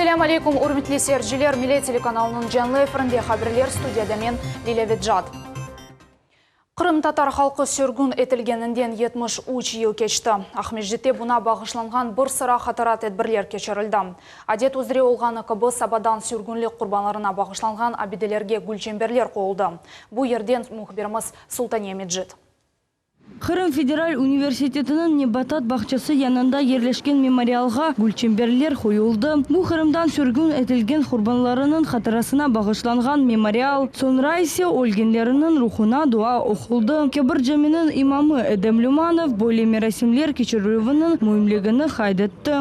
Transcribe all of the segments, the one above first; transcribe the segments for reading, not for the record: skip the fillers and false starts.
Esselâmu aleykum, ürmetli seyirciler, Millet telekanalınıñ canlı efirinde haberler, studiyada men, Lilâ Vecat. Qırımtatar halqı sürgün etilgeninden 73 yıl keçti. Aqmescitte buña bağışlanğan bir sıra hatıra tedbirler keçirildi. Adet üzre olğanı kibi, sabadan sürgünlik qurbanlarına bağışlanğan abidelerge gülçemberler qoyuldı. Bu yerden mühbirimiz Sultaniye Mecit. Qırım federal universitetiniñ nebatat bağçası yanında yerleşken memorialğa gülçemberler qoyuldı. Bu Qırımdan sürgün etilgen qurbanlarınıñ hatırasına bağışlanğan memorial. Soñra ise ölgenleriniñ ruhuna dua oquldı. Kebir caminiñ imamı Edem Lümanov böyle merasimler keçirilüviniñ müimligini qayd etti.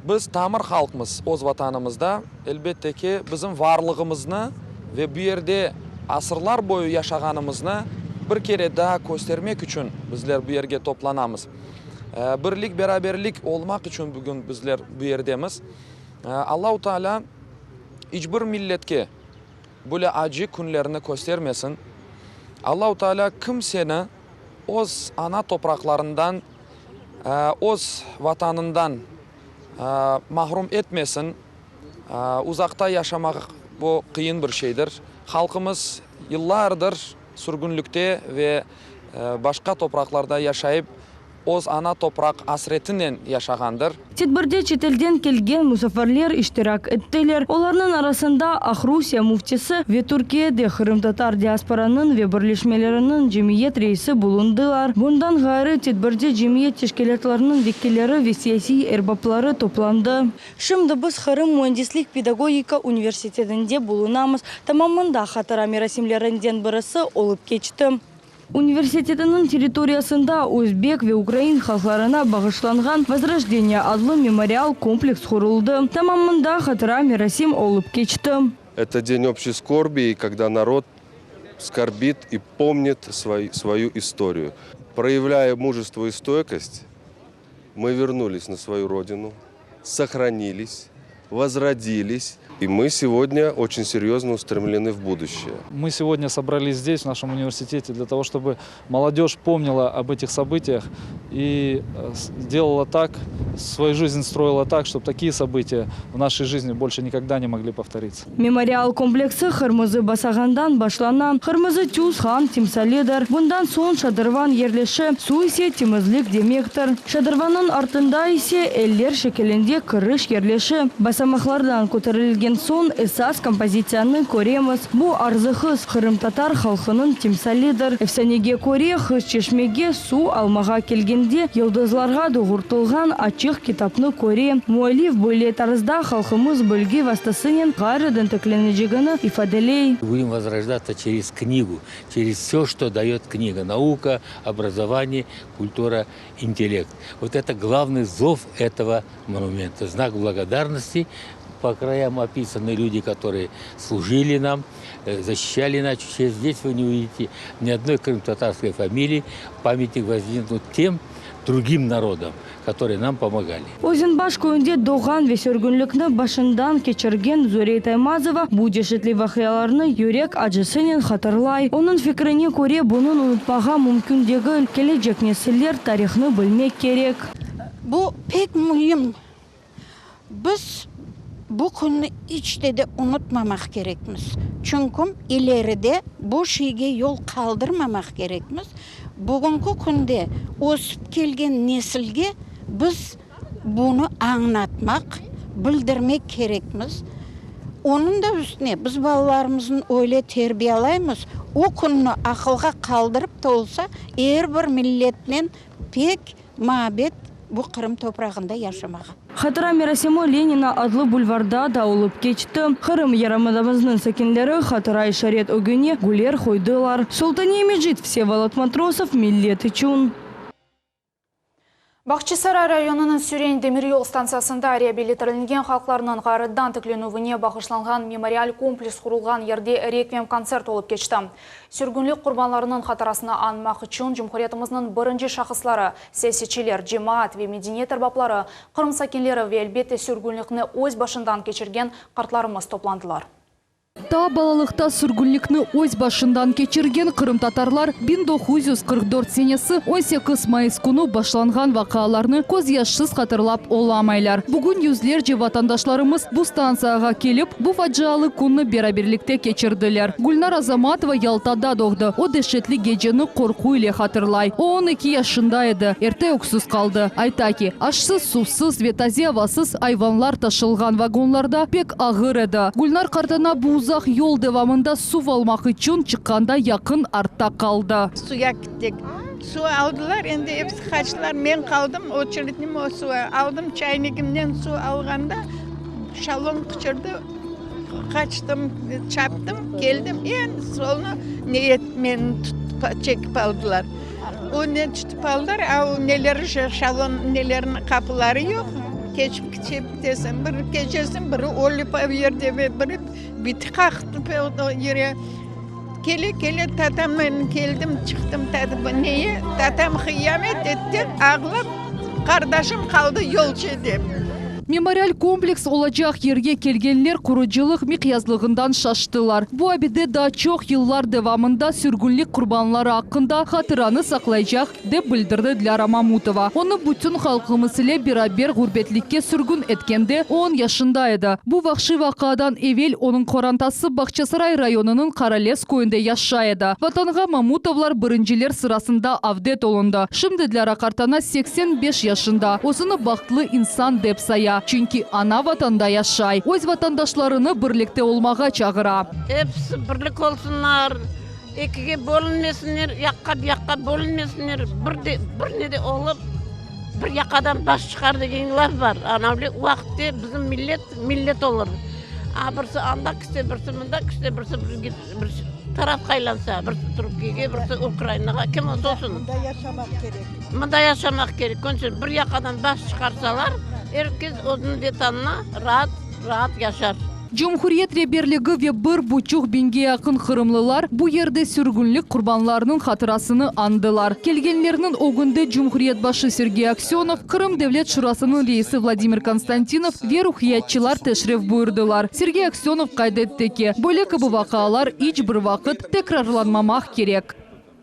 Biz tamır halqmız, öz Vatanımızda, elbette ki, bizim varlığımıznı ve bu yerde asırlar boyu yaşağanımıznı bir kere daa köstermek içün bizler bu yerge toplanamız. Birlik, beraberlik olmaq içün bugün bizler bu yerdemiz. Allahu Teala iç bir milletke böyle acı künlerni köstermesin. Allahu Teala kimseni öz ana topraqlarından, öz Vatanından mahrum etmesin. Uzaqta yaşamaq bu qıyın bir şeydir. Halqımız yıllardır sürgünlikte ve başqa topraqlarda yaşayıp, öz ana topraq asretinen yaşağandır. Tedbirde çetelden kelgen musafirler iştirak ettiler. Olarnıñ arasında Aqrusiye müftisi ve Türkiyede qırımtatar diasporanıñ ve birleşmeleriniñ cemiyet reisi bulundılar. Bundan ğayrı, tedbirde cemiyet teşkilâtlarınıñ vekilleri ve siyasiy erbapları toplandı. Şimdi biz Qırım müendislik-pedagogika universitetinde bulunamız. Tamam mında hatıra merasimlerinden birisi olıp keçti. Universitetiniñ territoriyasında özbek ve ukrain halqlarına bağışlanğan Vozrojdeniye adlı memorial kompleks quruldı. Tamam mında hatıra merasim olıp keçti. Это день общей скорби, и когда народ скорбит и помнит свою историю. Проявляя мужество и стойкость, мы вернулись на свою родину, сохранились, возродились, и мы сегодня очень серьезно устремлены в будущее. Мы сегодня собрались здесь, в нашем университете, для того, чтобы молодежь помнила об этих событиях и сделала так, свою жизнь строила так, чтобы такие события в нашей жизни больше никогда не могли повториться. Memorial kompleksi qırmızı basağandan başlana. Qırmızı tüs han timsalidir. Bundan soñ şadırvan yerleşe, suv ise temizlik demektir. Şadırvannıñ artında ise eller şekilinde kiriş yerleşe. Basamaqlardan köterilgen soñ esas kompozitsiyanı köremiz. Bu Arzı qız, qırımtatar halqınıñ timsalidir. Efsanege köre, qız çeşmege suv almağa kelgende, yıldızlarğa doğurtılğan açıq kitapnı köre. Müellif böyle tarzda halqımız bilgi vastasınen ğayrıdan tiklenecegini ifadeley. Budem vozrojdat'sya çerez knigu, çerez vsё, çto dayot kniga, nauka, obrazovaniye, kultura, intellekt. Vot eto glavnıy zov etogo monumenta, znak blagodarnosti, po krayam opisanı lüdi, kotorıye slujili nam, Защищали naшу честь. Здесь вы не увидите ни одной крымско-татарской фамилии. Памятник воздвигнут тем другим народам, которые нам помогали. Özenbaş köyünde doğğan ve sürgünlikni başından keçirgen Zure Taymazova bu deşetli vaqialarnı yürek acısınen hatırlay. Onıñ fikrine köre, bunı unutmağa mümkün degil, kelecek nesiller tarihnı bilmek kerek. Bu pek müim Biz bu künni iç te de unutmamaq kerekmiz, çünküm ileride bu şeyge yol qaldırmamaq kerekmiz. Bugünki künde ösüp kelgen nesilge biz bunı añlatmaq, bildirmek kerekmiz. Onıñ da üstüne biz balalarımıznı öyle terbiyalaymız, o künni aqılğa qaldırıp da olsa, er bir milletnen pek Maabet bu Qırım toprağında yaşamağa. Hatıra merasimi Lenina adlı bulvarda da olıp keçti. Qırım yarımadamıznıñ sakinleri hatıra işaret ögüne güller qoydılar. Sultaniye Mecit, Vsevolod Matrosov, Millet içün. Bağçasaray rayonınıñ Süren demiryol stantsiyasında reabilitirlengen halqlarnıñ ğayrıdan tiklenüvine bağışlanğan memorial kompleks qurulğan yerde rekviyem-kontsert olıp keçti. Sürgünlik qurbanlarınıñ hatırasını añmaq içün cumhuriyetimizniñ birinci şahısları, siyasetçiler, cemaat ve medeniyet erbapları, Qırım sakinleri ve, elbette, sürgünlikni öz başından keçirgen qartlarımız toplandılar. Taa balalıqta sürgünlikni öz başından keçirgen qırımtatarlar 1944 senesi 18 mayıs künü başlanğan vaqialarnı közyaşsız hatırlap olamaylar. Bugün yüzlerce vatandaşlarımız bu stantsiyağa kelip, bu facialı künni beraberlikte keçirdiler. Gülnar Azamatova Yaltada doğdı. O deşetli geceni qorqu ile hatırlay. O on eki yaşında edi, erte öksüz qaldı. Ayta ki, aşsız, suvsız ve taze avasız ayvanlar taşılğan vagonlarda pek ağır edi. Gülnar qartana bu uzaq yol devamında suv almaq içün çıqqanda yaqın artta qaldı. Suya kettik. Suv aldılar, endi episi qaçtılar, men qaldım, oçerednim o suv aldım, çaynigimnen suv alğanda şalon qıçırdı, qaçtım, çaptım, keldim, eñ soñu ne meni tutıp, çekip aldılar. O ne tutıp aldılar, a o neleri, şalon neleriniñ qapıları yoq, keçip ketesiñ, biri keçesiñ, biri ölip o yerde, biri biti qaqtı o yere. Kele, kele, tatam, men keldim, çıqtım, neye, tatam qıyamet etti, ağlap, qardaşım qaldı yolcu dep. Memorial kompleks olacaq yerge kelgenler qurucılıq miqyazlığından şaştılar. Bu abide daa çoq yıllar devamında sürgünlik qurbanları aqqında hatıranı saqlaycaq, dep bildirdi Dilâra Mamutova. Onı bütün halqımız ile beraber ğurbetlikke sürgün etkende on yaşında edi. Bu vahşiy vaqiadan evel onıñ qorantası Bağçasaray rayonınıñ Qarales köyünde yaşay edi. Vatanğa Mamutovlar birinciler sırasında avdet olundı. Şimdi Dilâra qartana 85 yaşında, özüni bahtlı insan dep saya, çünki ana Vatanda yaşay. Öz vatandaşlarını birlikte olmağa çağıra. Episi birlik olsunlar, ekige bölünmesinler, yaqqa bu yaqqa bölünmesinler, bir de, bir nede olıp, bir yaqadan baş çıqar degen laf bar. Ana öyle vaqıtte bizim millet millet olur. A birisi anda kütse, birisi mında kütse, birisi bir, bir tarafqa aylansa, birisi Türkiyege, birisi Ukrainağa, kim olsa olsun. Mında yaşamaq kerek. Mında yaşamaq kerek. Onıñ bir yaqadan baş çıqarsalar, er kes özüniñ vetanına raat, raat yaşar. Cumhuriyet reberligi ve bir buçuq biñge yaqın qırımlılar bu yerde sürgünlik qurbanlarınıñ hatırasını añdılar. Kelgenlerniñ ögünde Cumhuriyet başı Sergey Aksönov, Qırım Devlet Şurasınıñ reisi Vladimir Konstantinov ve ruhiyatçılar teşrif buyurdılar. Sergey Aksönov qayd etti ki, böyle kibi vaqialar iç bir vaqıt tekrarlanmamaq kerek.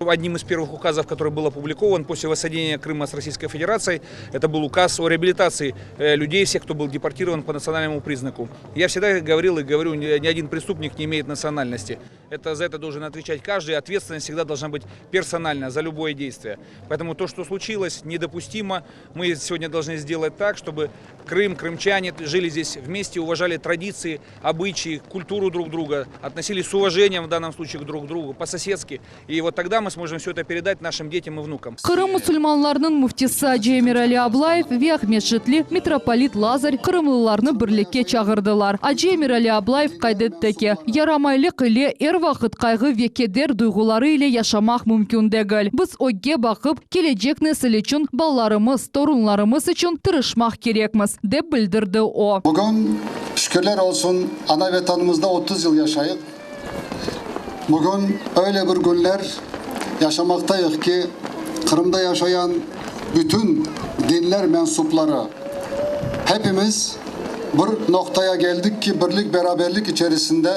Одним из первых указов, который был опубликован после воссоединения Крыма с Российской Федерацией, это был указ о реабилитации э, людей, всех, кто был депортирован по национальному признаку. Я всегда говорил и говорю, ни один преступник не имеет национальности. Это, за это должен отвечать каждый, ответственность всегда должна быть персональна за любое действие. Поэтому то, что случилось, недопустимо. Мы сегодня должны сделать так, чтобы Крым, крымчане жили здесь вместе, уважали традиции, обычаи, культуру друг друга, относились с уважением в данном случае друг к другу, по-соседски. И вот тогда мы сможем все это передать нашим детям и внукам. Qırım musulmanlarınıñ müftisi acı Emirali Ablayev ve Aqmescitli mitropolit Lazar qırımlılarnı birlikke çağırdılar. Acı Emirali Ablayev qayd etti ki, yaramaylıq ile er vaqıt qayğı ve keder duyğuları ile yaşamaq mümkün degil. Biz ögge baqıp, kelecek nesil içün, balalarımız, torunlarımız içün tırışmaq kerekmiz, dep bildirdi o. Bugün, şükürler olsun, ana Vetanımızda 30 yıl yaşayıq. Bugün öyle bir günler yaşamaqtayıq ki, Qırımda yaşayan bütün dinler mensupları hepimiz bir noqtaya geldik ki, birlik-beraberlik içerisinde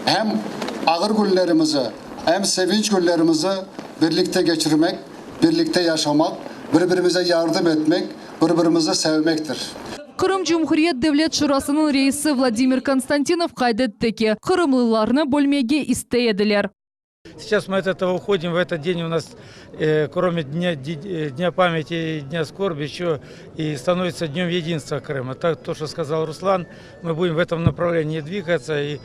hem ağır günlerimizi, hem sevinç günlerimizi birlikte geçirmek, birlikte yaşamaq, bir-birimize yardım etmek, bir-birimizi sevmektir. Qırım Cumhuriyet Devlet Şurasınıñ reisi Vladimir Konstantinov qayd etti ki, qırımlılarnı bölmege istey ediler. Сейчас мы от этого уходим. В этот день у нас, кроме Дня, Дня памяти и Дня скорби, еще и становится Днем единства Крыма. Так, то, что сказал Руслан, мы будем в этом направлении двигаться и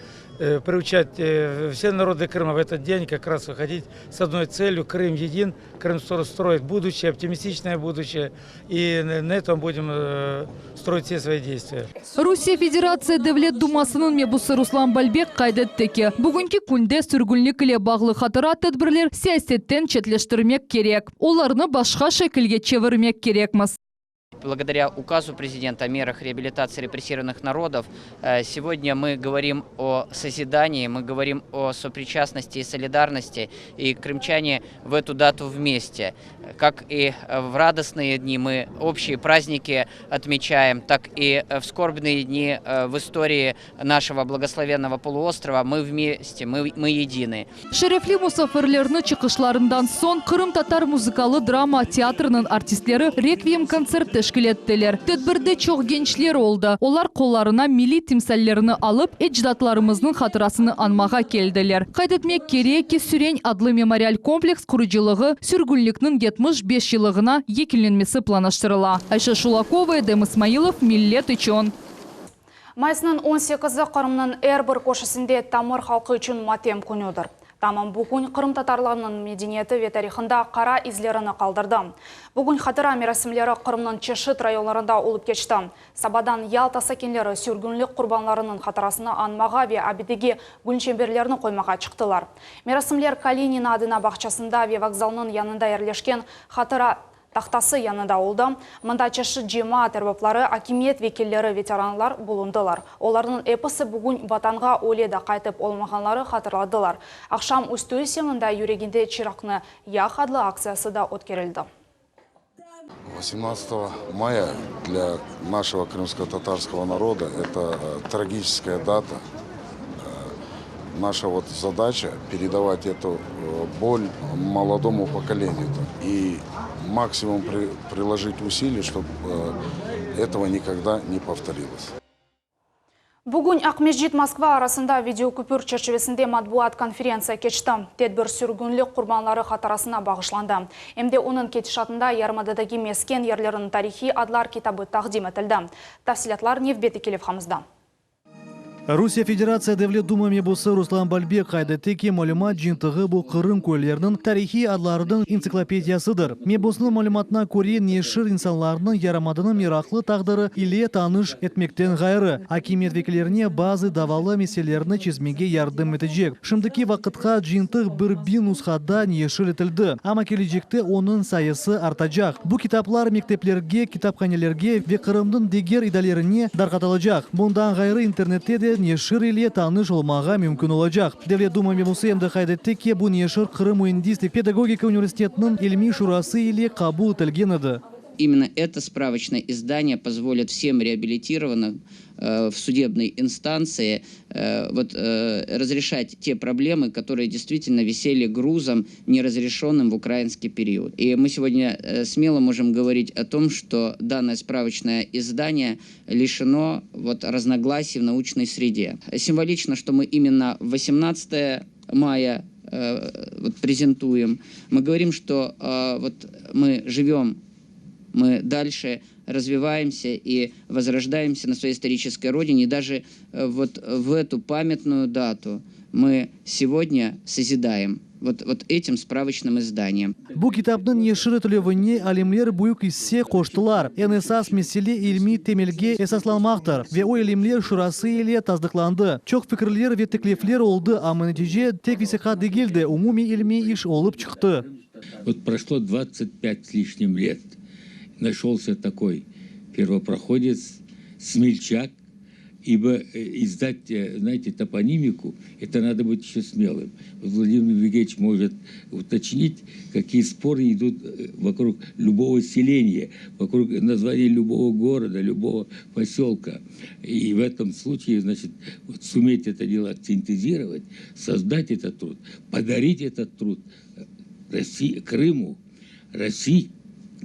приучать все народы Крыма в этот день как раз выходить с одной целью. Крым един, Крым строит будущее, оптимистичное будущее. И на этом будем строить все свои действия. Rusiye Federatsiya Devlet Dumasınıñ mebusı Ruslan Balbek qayd etti ki, bugünki künde sürgünlik ile bağlı hatıra tedbirler siyasetten çetleştirmek kerek, olarnı başqa şekilge çevirmek kerekmiz. Благодаря указу президента о мерах реабилитации репрессированных народов сегодня мы говорим о созидании, мы говорим о сопричастности и солидарности, и крымчане в эту дату вместе. Как и в радостные дни мы общие праздники отмечаем, так и в скорбные дни в истории нашего благословенного полуострова мы вместе, мы, мы едины. Şerefli musafirlerniñ çıqışlarından soñ Qırımtatar muzıkalı drama teatriniñ artistleri rekviyem kontsert teşkil ettiler. Tedbirde çoq gençler oldı. Olar qollarına milliy timsallerini alıp, ecdatlarımıznıñ hatırasını añmağa keldiler. Qayd etmek kerek ki, Süren adlı memorial kompleks qurucılığı sürgünlikniñ 75 yıllığına yekünlenmesi planlaştırıla. Ayşe Şulakova, Edem İsmailov, Millet içün. Mayısnıñ 18-i Qırımnıñ er bir köşesinde tamır halqı içün matem künüdir. Tamam bugün qırımtatarlarnıñ medeniyeti ve tarihında qara izlerini qaldırdı. Bugün hatıra merasimleri Qırımnıñ çeşit rayonlarında olıp keçti. Sabadan Yalta sakinleri sürgünlik qurbanlarınıñ hatırasını añmağa ve abidege gülçemberlerni qoymağa çıqtılar. Merasimler Kalinina adına bağçasında ve vokzalnıñ yanında yerleşken hatıra tahtası yanında oldı. Mında çeşit cemaat erbapları, akimiyet vekilleri, veteranlar bulundılar. Olarnıñ episi bugün Vatanğa öyle de qaytıp olamağanları hatırladılar. Aqşam üstü ise mında Yüreginde çıraqnı yaq adlı aktsiyası da ötkerildi. 18 мая для нашего крымско-татарского народа это трагическая дата. Наша вот задача передавать эту боль молодому поколению и максимум приложить усилий, чтобы этого никогда не повторилось. Bugün Aqmescit Moskva arasında videoköpür çerçivesinde matbuat konferentsiya keçti. Tedbir sürgünlik qurbanları hatırasına bağışlandı. Em de onıñ ketişatında yarımadadaki mesken yerleriniñ tarihiy adlar kitabı taqdim etildi. Tafsilâtlar nevbetteki levhamızda. Rusiye Federatsiya Devlet Duma mebusı Ruslan Balbek qayd etti ki, malümat cıyıntığı bu Qırım köyleriniñ tarihiy adlarınıñ entsiklopediyasıdır. Mebusnıñ malümatına köre, neşir insanlarnıñ yarımadanıñ meraqlı taqdiri ile tanış etmekten ğayrı, akimiyet vekillerine bazı davalı meselelerni çezmege yardım etecek. Şimdiki vaqıtqa cıyıntıq bir biñ nushada neşir etildi, amma kelecekte onıñ sayısı artacaq. Bu kitaplar mekteplerge, kitaphanelerge ve Qırımnıñ diger idarelerine darqatılacaq. Bundan ğayrı, internette de neşir ile tanış olmağa mümkün olacaq. Devlet Duma mebusı em de qayd etti ki, bu neşir Qırım müendislik pedagogika universitetiniñ ilmiy şurası ile qabul etilgen edi. Именно это справочное издание позволит всем реабилитированным в судебной инстанции вот разрешать те проблемы, которые действительно висели грузом, неразрешенным в украинский период. И мы сегодня смело можем говорить о том, что данное справочное издание лишено вот разногласий в научной среде. Символично, что мы именно 18 мая вот презентуем. Мы говорим, что вот мы живем, мы дальше развиваемся и возрождаемся на своей исторической родине. И даже вот в эту памятную дату мы сегодня созидаем вот, вот этим справочным изданием. Bu kitapnıñ neşir etilüvine alimler büyük isse qoştılar. Eñ esas mesele ilmiy temelge esaslanmaqtır ve o ilimler şurası ile tasdıqlandı. Çoq fikirler ve teklifler oldı, amma netice tek vesiqa degil de, umumiy ilmiy iş olıp çıqtı. Вот прошло 25 с лишним лет. Нашелся такой первопроходец, смельчак, ибо издать, знаете, топонимику, это надо быть еще смелым. Вот Владимир Евгеньевич может уточнить, какие споры идут вокруг любого селения, вокруг названия любого города, любого поселка. И в этом случае, значит, вот суметь это дело синтезировать, создать этот труд, подарить этот труд России, Крыму, России,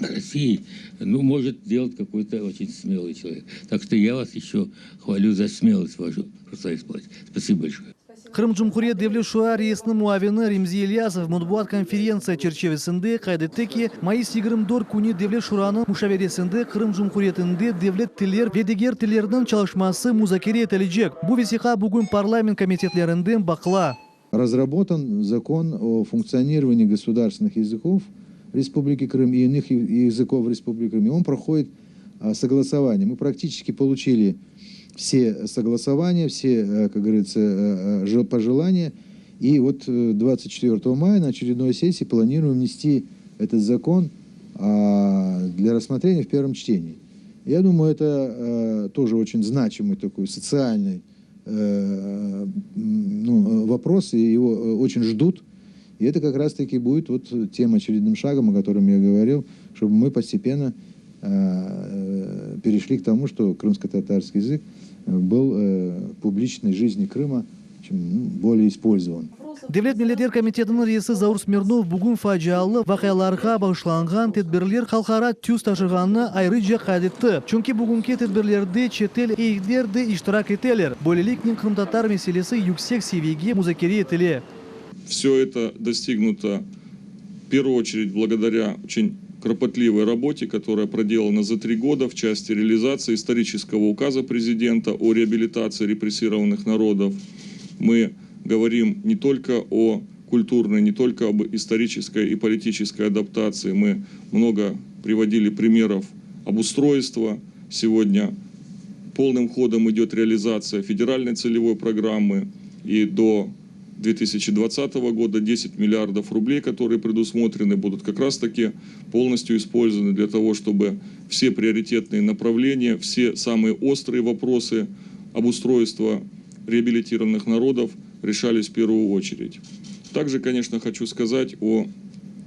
России, ну, может сделать какой-то очень смелый человек. Так что я вас еще хвалю за смелость вашу, Руслан Исмаилович. Спасибо большое. Qırım Cumhuriyet Devlet Şura reisiniñ muavini Remzi İlyasov matbuat konferentsiya çerçivesinde qayd etti ki, mayıs 24 künü Devlet Şuranıñ muşaveresinde Qırım Cumhuriyetinde devlet tiller ve diger tillerniñ çalışması muzakere etilecek. Bu vesiqa bugün parlament komitetlerinden baqıla. Разработан закон о функционировании государственных языков Республики Крым и иных языков Республики Крым. И он проходит согласование. Мы практически получили все согласования, все, как говорится, пожелания. И вот 24 мая на очередной сессии планируем внести этот закон для рассмотрения в первом чтении. Я думаю, это э, тоже очень значимый такой социальный э, ну, вопрос, и его э, очень ждут. И это как раз-таки будет вот тем очередным шагом, о котором я говорил, чтобы мы постепенно перешли к тому, что крымско-татарский язык был в публичной жизни Крыма ну, более использован. Devlet milletler komitetiniñ reisi Zaur Smirnov bugün facialı vaqialarğa bağışlanğan tedbirler halqara tüs taşığanını ayrıca qayd etti. Çünki bugünki tedbirlerde çetel eyyetler de iştirak eteler. Böyleliknen qırımtatar meselesi yüksek seviyege muzakere etile. Все это достигнуто в первую очередь благодаря очень кропотливой работе, которая проделана за три года в части реализации исторического указа президента о реабилитации репрессированных народов. Мы говорим не только о культурной, не только об исторической и политической адаптации. Мы много приводили примеров обустройства. Сегодня полным ходом идет реализация федеральной целевой программы. И до 2020 года 10 миллиардов рублей, которые предусмотрены, будут как раз-таки полностью использованы для того, чтобы все приоритетные направления, все самые острые вопросы обустройства реабилитированных народов решались в первую очередь. Также, конечно, хочу сказать о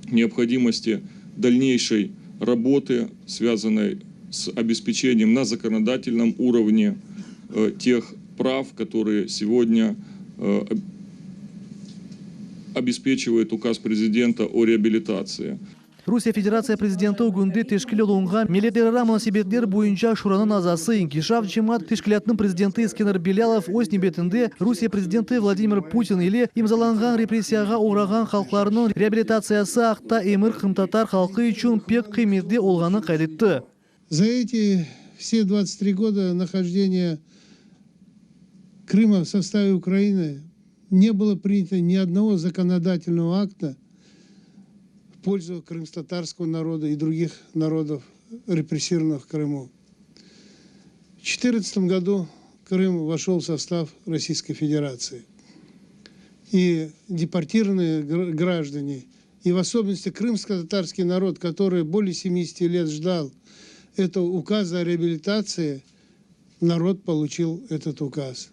необходимости дальнейшей работы, связанной с обеспечением на законодательном уровне э, тех прав, которые сегодня э, обеспечивает указ президента о реабилитации. Rusiye Federatsiya prezidenti ögünde teşkil olunğan Milletlerara munasebetler boyunca Şuranıñ azası İnkişaf cemaat teşkilâtınıñ prezidenti Eskender Bilâlov öz nevbetinde Rusiye prezidenti Vladimir Putin ile imzalanğan repressiyağa oğrağan halqlarnıñ reabilitatsiyası aqta emir qırımtatar halqı içün pek qıymetli olğanını qayd etti. За эти все 23 года нахождения Крыма в составе Украины не было принято ни одного законодательного акта в пользу крымско-татарского народа и других народов, репрессированных в Крыму. В 2014 году Крым вошел в состав Российской Федерации. И депортированные граждане, и в особенности крымско-татарский народ, который более 70 лет ждал этого указа о реабилитации, народ получил этот указ.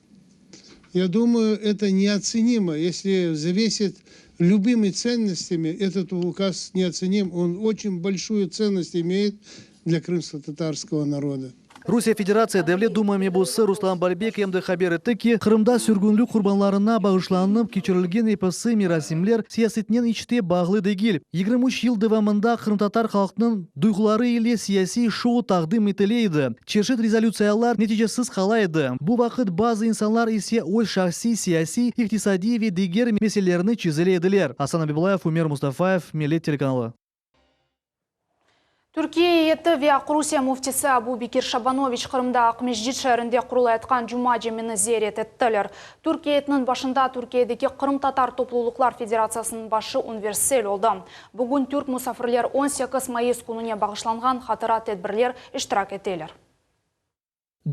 Я думаю, это неоценимо. Если взвесить любыми ценностями, этот указ неоценим. Он очень большую ценность имеет для крымско-татарского народа. Rusiye Federatsiya Devlet Duma mebusı Ruslan Balbek endi haber etti ki, Qırımda sürgünlik qurbanlarına bağışlanıp keçirilgen episi merasimler siyasetnen iç te bağlı degil. 23 yıl devamında qırımtatar halqınıñ duyğuları ile siyasiy şou taqdim etile edi. Çeşit rezolütsiyalar neticesiz qala edi. Bu vaqıt bazı insanlar ise öz şahsiy siyasiy, iqtisadiy ve diger meselelerini çezile ediler. Asan Abibullayev, Umer Mustafayev, Millet telekanalı. Türkiye eyyeti ve Aqrusiye müftisi Abu Bekir Şabanoviç Qırımda Aqmescit şeerinde qurulayatqan Cuma camini ziyaret ettiler. Türk eyyetiniñ başında Türkiyedeki Qırımtatar toplulıqlar federatsiyasınıñ başı Ünver Sel oldı. Bugün türk musafirler 18 mayıs kününe bağışlanğan hatıra tedbirler iştirak eteler.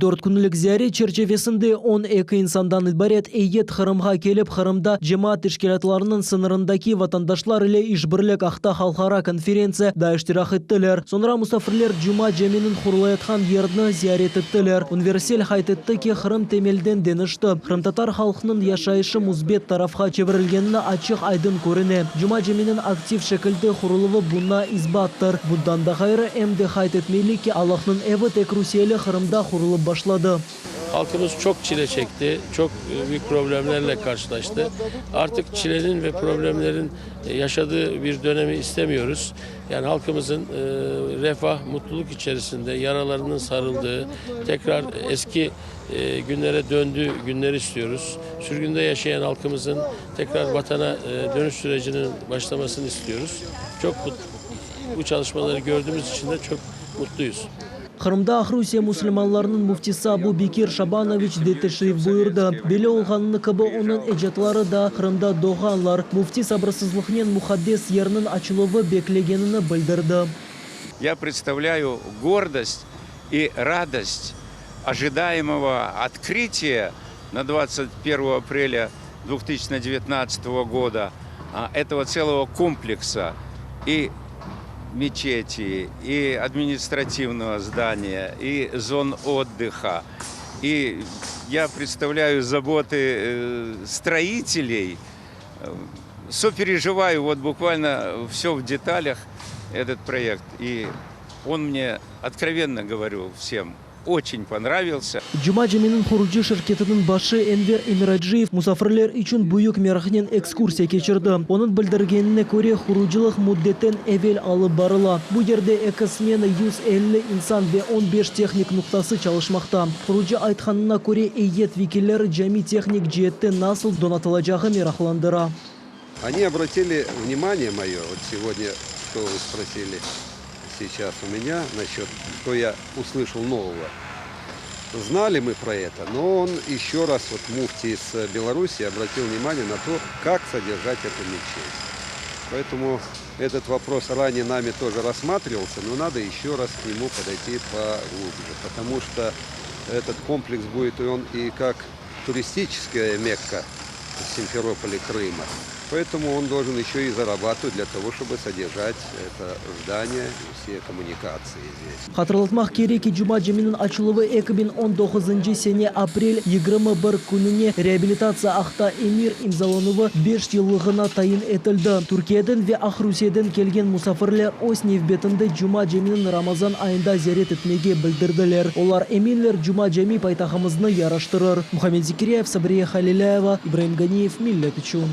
Dört künlik ziyaret çerçivesinde 12 insandan ibaret eyyet Qırımğa kelip, Qırımda cemaat teşkilâtlarınıñ sıñırındaki vatandaşlar ile işbirlik aqta halqara konferentsiyada iştirak ettiler. Soñra musafirler Cuma caminiñ qurulayatqan yerini ziyaret ettiler. Ünver Sel qayd etti ki, Qırım temelden deñişti, qırımtatar halqınıñ yaşayışı müsbet tarafqa çevirilgenini açıq-aydın körüne. Cuma caminiñ aktiv şekilde quruluvı buña isbattır. Bundan da ğayrı, em de qayd etmeli ki, Allahnıñ evi tek rusiyeli Qırımda qurulıp başladı. Halqımız çoq çile çekti, çoq büyük problemlerle qarşılaştı. Artıq çilenin ve problemlerin yaşadığı bir dönemi istemiyoruz. Yani halqımızın refah, mutluluk içerisinde yaralarının sarıldığı, tekrar eski günlere döndüğü günleri istiyoruz. Sürgünde yaşayan halqımızın tekrar vatana dönüş sürecinin başlamasını istiyoruz. Çoq bu çalışmaları gördüğümüz için de çoq mutluyuz. Qırımda Aqrusiye musulmanlarınıñ müftisi Abu Bekir Şabanoviç de teşrif buyurdı. Belli olğanını kibi, onıñ ecdatları da Qırımda doğğanlar. Müfti sabırsızlıqnen muqaddes yerniñ açıluvı beklegenini bildirdi. Я представляю гордость и радость ожидаемого открытия на 21 апреля 2019 года этого целого комплекса. И. Мечети, и административного здания, и зон отдыха. И я представляю заботы э, строителей, сопереживаю вот буквально все в деталях этот проект. И он мне, откровенно говорю всем, очень понравился. Cuma caminiñ qurucı şirketiniñ başı Enver Emiraciyev musafirler içün büyük meraqnen ekskursiya keçirdi. Onıñ bildirgenine köre, qurucılıq müddetten evel alıp barıla. Bu yerde eki smena, 150 insan ve 15 tehnik noqtası çalışmaqta. Qurucı aytqanına köre, eyyet vekilleri cami tehnik ceetten nasıl donatılacağı meraqlandıra. Они обратили внимание мое, вот сегодня, что вы спросили сейчас у меня насчет, что я услышал нового. Знали мы про это, но он еще раз, вот муфти из Беларуси, обратил внимание на то, как содержать эту мечеть. Поэтому этот вопрос ранее нами тоже рассматривался, но надо еще раз к нему подойти поглубже, потому что этот комплекс будет и он и как туристическая мекка в Симферополе Крыма. Поэтому он должен еще и зарабатывать для того, чтобы содержать это здание и все коммуникации здесь. Hatırlatmaq kerek ki, Cuma caminiñ açıluvı 2019 sene aprel 21 kününe reabilitatsiya aqta emir imzalanuvı 5 yıllığına tayin etildi. Türkiyeden ve Aqrusiyeden kelgen musafirler öz nevbetinde Cuma caminiñ Ramazan ayında ziyaret etmege bildirdiler. Olar eminler Cuma cami paytahtımıznı yaraştırır. Muhammed Zekiryayev, Sabriye Halilâyeva, İbraim Ganiyev, Millet içün.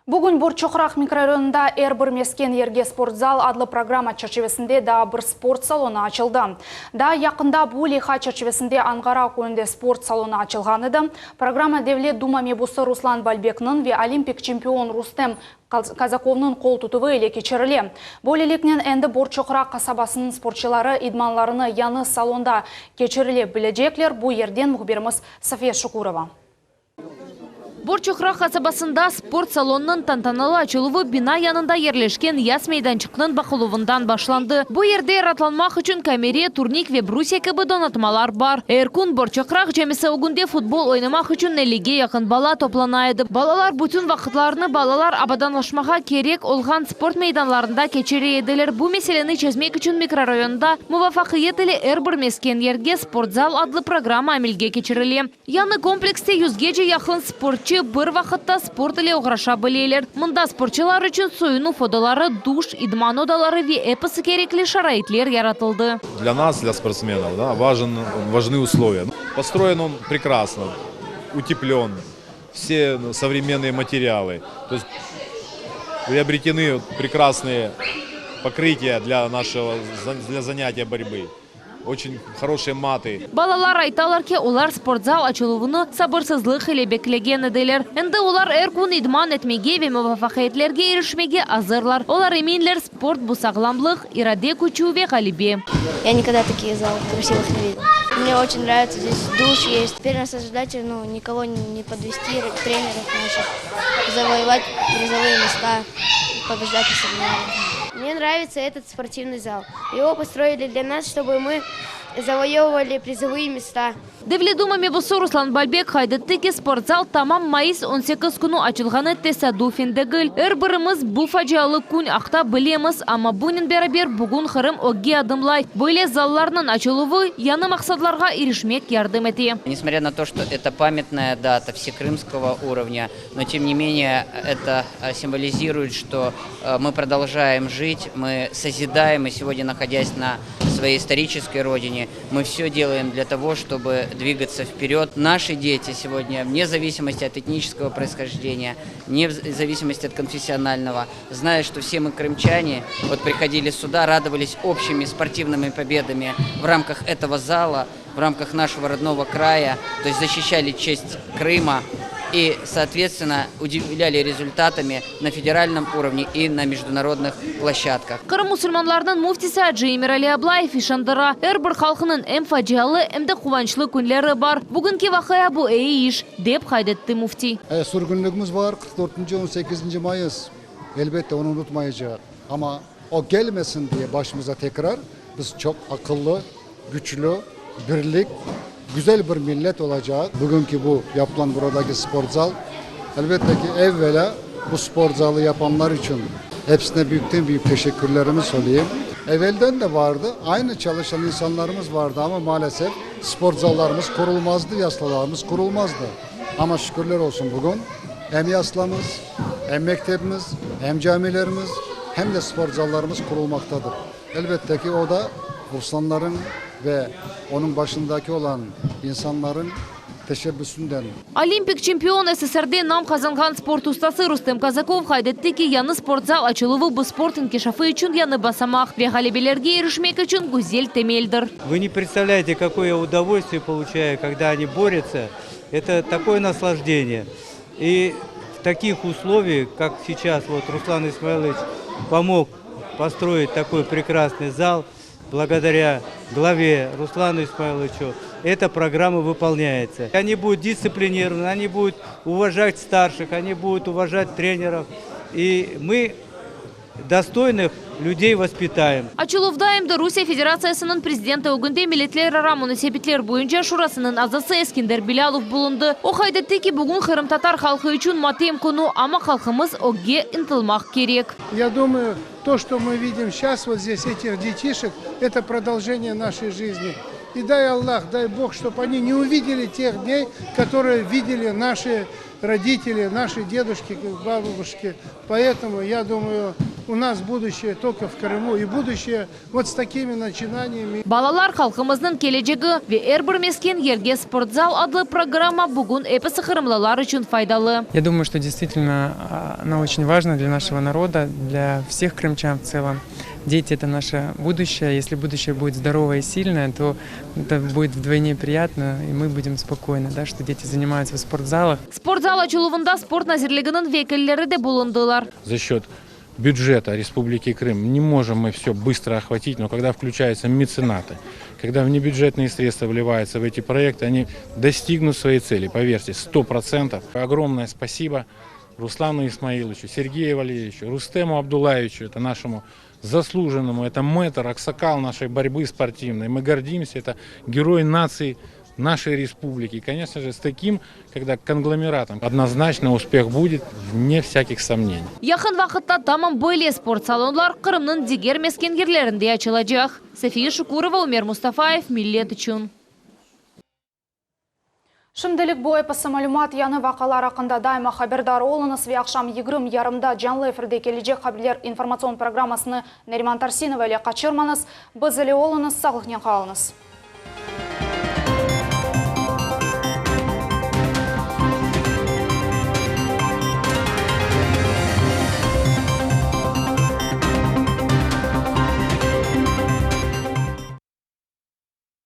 Bugün Borçoqraq mikrorayonında er bir mesken yerge sportzal adlı programma çerçivesinde daa bir sport salonı açıldı. Daa yaqında bu leyha çerçivesinde Anğara köyünde sport salonı açılğan edi. Programma Devlet Duma mebusı Ruslan Balbekniñ ve olimpik çempion Rustem Kazakovnıñ qol tutuvı ile keçirile. Böyleliknen endi Borçoqraq qasabasınıñ sportçıları idmanlarını yañı salonda keçirile bilecekler. Bu yerden mühbirimiz Safiye Şukurova. Borçoqraq qasabasında sport salonınıñ tantanalı açıluvı bina yanında yerleşken yaz meydançıqnıñ baqıluvından başlandı. Bu yerde raatlanmaq içün kamere, turnik ve brusya kibi donatmalar bar. Er kün Borçoqraq camisi ögünde futbol oynamaq içün ellige yaqın bala toplana edi. Balalar bütün vaqıtlarını balalar abadanlaşmağa kerek olğan sport meydanlarında keçire ediler. Bu meseleni çezmek içün mikrorayonda muvafaqiyet ile Er bir mesken yerge sportzal adlı programma amelge keçirile. Yañı komplekste yüzgece yaqın sportçı bir vaqıtta sport ile oğraşa bileler. Mında sportçılar içün soyunuv odaları, duş, idman odaları ve episi kerekli şaraitler yaratıldı. Для нас, для спортсменов, да, важен, важны условия. Построен он прекрасно, утеплен, все современные материалы. То есть приобретены прекрасные покрытия для нашего, для занятия борьбы. Очень хорошие маты. Balalar aytalar ki, olar sportzal açıluvını sabırsızlıq ile beklegen ediler. Endi olar er kün idman etmege ve muvafaqiyetlerge irişmege azırlar. Olar eminler, sport bu sağlamlıq, irade küçü ve ğalebe. Я никогда такие залы красивых не видел. Мне очень нравится, здесь душ есть. Теперь наша задача, ну, никого не подвести, тренеров наших, завоевать призовые места, побеждать на соревнованиях. Мне нравится этот спортивный зал. Его построили для нас, чтобы мы завоевывали призовые места. Devlet Duma mebusı Ruslan Balbek qayd etti ki, sportzal tamam mayıs 18 künü açılğanı tesadüfen degil. Er birimiz bu facialı kün aqta bilemiz, amma bunen beraber bugün Qırım ögge adımlay. Böyle zallarnıñ açıluvı yañı maqsadlarğa irişmek yardım ete. Несмотря на то, что это памятная дата всекрымского уровня, но тем не менее это символизирует, что мы продолжаем жить, мы созидаем, и сегодня, находясь на своей исторической родине, мы все делаем для того, чтобы двигаться вперед. Наши дети сегодня, вне зависимости от этнического происхождения, вне зависимости от конфессионального, зная, что все мы крымчане, вот приходили сюда, радовались общими спортивными победами в рамках этого зала, в рамках нашего родного края, то есть защищали честь Крыма и, соответственно, удивляли результатами на федеральном уровне и на международных площадках. Qırım musulmanlarınıñ müftisi Acı Emirali Ablayev işandıra. Er bir halqınıñ em facialı, em de quvançlı künleri bar. Bugünki vaqia bu eyi iş, dep qayd etti müfti. Sürgünligimiz bar, 44 18 mayıs. Elbette onı unutmayacaq. Ama o kelmesin diye başımıza tekrar biz çoq aqıllı, küçlü, birlik, güzel bir millet olacaq. Bugünki bu yapılan buradaki sportzal, elbette ki, evvelâ bu sportzalı yapanlar içün. Hepsine büyükten büyük teşekkürlerimi söyleyeyim. Evvelden de vardı, aynı çalışan insanlarımız vardı ama maalesef spor zallarımız kurulmazdı, yaslalarımız kurulmazdı. Ama şükürler olsun bugün hem yaslamız, hem mektebimiz, hem camilerimiz, hem de spor zallarımız kurulmaktadır. Elbette ki o da Ruslanların ve onun başındaki olan insanların teşebbüsünden. Olimpik çempion, SSRde nam qazanğan sport ustası Rustem Kazakov qayd etti ki, yañı sportzal açıluvı bu sport inkişafı içün yañı basamaq ve ğalebelerge irişmek içün güzel temeldir. Вы не представляете, какое я удовольствие получаю, когда они борются. Это такое наслаждение. И в таких условиях, как сейчас, вот Руслан Исмаилович помог построить такой прекрасный зал, благодаря главе Руслану Исмаиловичу, эта программа выполняется. Они будут дисциплинированы, они будут уважать старших, они будут уважать тренеров. И мы достойных людей воспитаем. Açıluvda em de Rusiye Federatsiyasınıñ prezidenti ögünde Milletlerara munasebetler boyunca Şurasınıñ azası Eskender Bilâlov bulundı. O qayd etti ki, bugün qırımtatar halqı içün matem künü, amma halqımız ögge ıntılmaq kerek. Я думаю, то, что мы видим сейчас вот здесь, этих детишек, это продолжение нашей жизни. И дай Аллах, дай Бог, чтобы они не увидели тех дней, которые видели наши родители, наши дедушки, бабушки. Поэтому, я думаю, у нас будущее только в Крыму. И будущее вот с такими начинаниями. Balalar halqımıznıñ kelecegi ve er bir mesken yerge sportzal adlı programma bugün episi qırımlılar içün faydalı. Я думаю, что действительно она очень важна для нашего народа, для всех крымчан в целом. Дети – это наше будущее. Если будущее будет здоровое и сильное, то это будет вдвойне приятно, и мы будем спокойны, да, что дети занимаются в спортзалах. Sportzal açıluvında sport nazirliginiñ vekilleri de bulundılar. За счет бюджета Республики Крым не можем мы все быстро охватить, но когда включаются меценаты, когда внебюджетные средства вливаются в эти проекты, они достигнут своей цели, поверьте, 100%. Огромное спасибо Руслану Исмаиловичу, Сергею Валерьевичу, Рустему Абдулаевичу, это нашему заслуженному, это мэтр, аксакал нашей борьбы спортивной. Мы гордимся, это герой нации нашей республики. И, конечно же, с таким, когда конгломератом, однозначно успех будет, вне всяких сомнений. Yaqın vaqıtta tamam böyle sport salonlar Qırımnıñ diger mesken yerlerinde açılacaq. Safiye Şukurova, Umer Mustafayev, Millet içün. Şimdilik bu episi malümat yañı vaqialar aqqında daima haberdar oluñız ve aqşam 20 yarımda canlı efirde kelecek haberler informatsion programmasını Neriman Tarsinova ile qaçırmañız. Biz ile oluñız, sağlıqnen qalıñız.